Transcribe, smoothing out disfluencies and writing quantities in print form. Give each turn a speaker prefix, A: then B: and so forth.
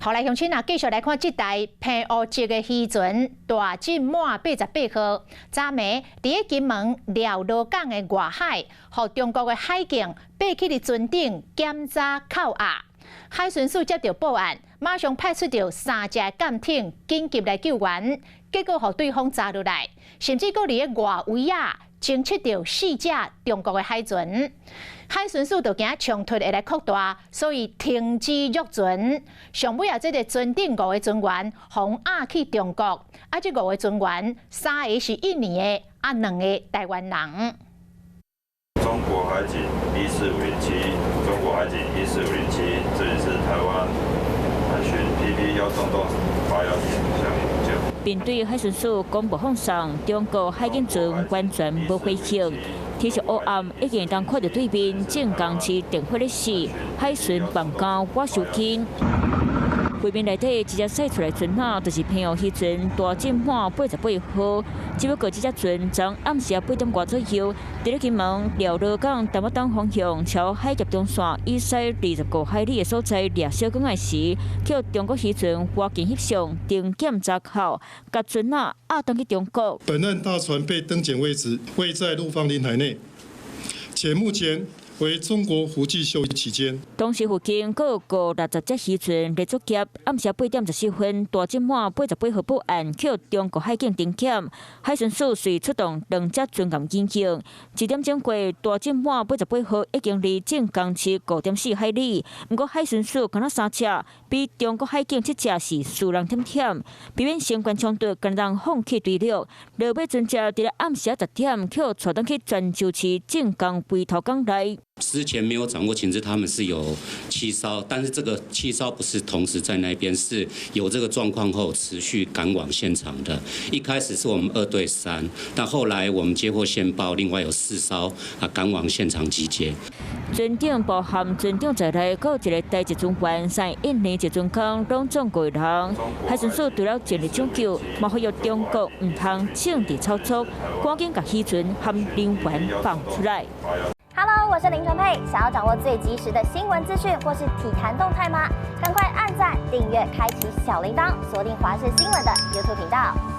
A: 好來，鄉親啊，繼續來看這台澎湖籍的漁船大進滿88號，昨暝佇咧金門寮螺港的外海，予中國的海警爬去佇船頂檢查扣押。海巡署接到報案，馬上派出著三隻艦艇緊急來救援，結果予對方查落來，甚至閣佇咧外圍仔偵測著四隻中國的海船。海巡署就驚衝突會來擴大，所以停止掠船。上尾啊，這个船頂五个船員予押去中國，啊，這五个船員三个是印尼的，啊，兩个台灣人。
B: 中國海警14507，中國海警14507，這裡是台灣海巡 PP 1洞洞81點向你呼救。
C: 面對海巡署廣播放送，中國海警船完全無回應。天色烏暗，已經當看著對面靜岡市電火咧熄，海巡放工我收緊。畫面內底一隻駛出來船仔，就是澎湖漁船大進滿88號。只不過這隻船昨暗時8點外左右，佇咧金門寮螺港淡仔東方向朝海峽中線以西25海里的所在掠小港的時，予中國漁船挖鏡翕相，定檢查後，共船仔押轉去中國。
D: 本案大船被登檢位置位在陸方領海內，且目前為中國伏季休期間。
C: 當時附近閣有五六十隻漁船咧作業，暗時8點14分，大進滿88號報案，予中國海警偵檢，海巡署隨出動兩隻船艦緊應。1點鐘過，大進滿88號已經離靜岡市5.4海里，毋過海巡署敢若三隻，比中國海警七隻是輸人忝忝，避免相關衝突，敢若放棄追掠。落尾船隻佇咧暗時10點，予帶轉去泉州市靜岡圍頭港內。
E: 之前沒有掌握情資，他們是有七艘，但是這個七艘不是同時在那邊，是有這個狀況後持續趕往現場的。一開始是我們2對3，但後來我們接獲線報，另外有四艘啊趕往現場集結。
C: 船頂包含船長在內，閣有一个台籍船員，三个印尼籍船工，攏總五个人。海巡署除了全力搶救，嘛呼籲中國毋通政治操作，趕緊共漁船和人員放出來。
F: Hello，我是林純佩。想要掌握最及時的新聞資訊或是體壇動態嗎？趕快按讚、訂閱、開啟小鈴鐺，鎖定華視新聞的 YouTube 頻道。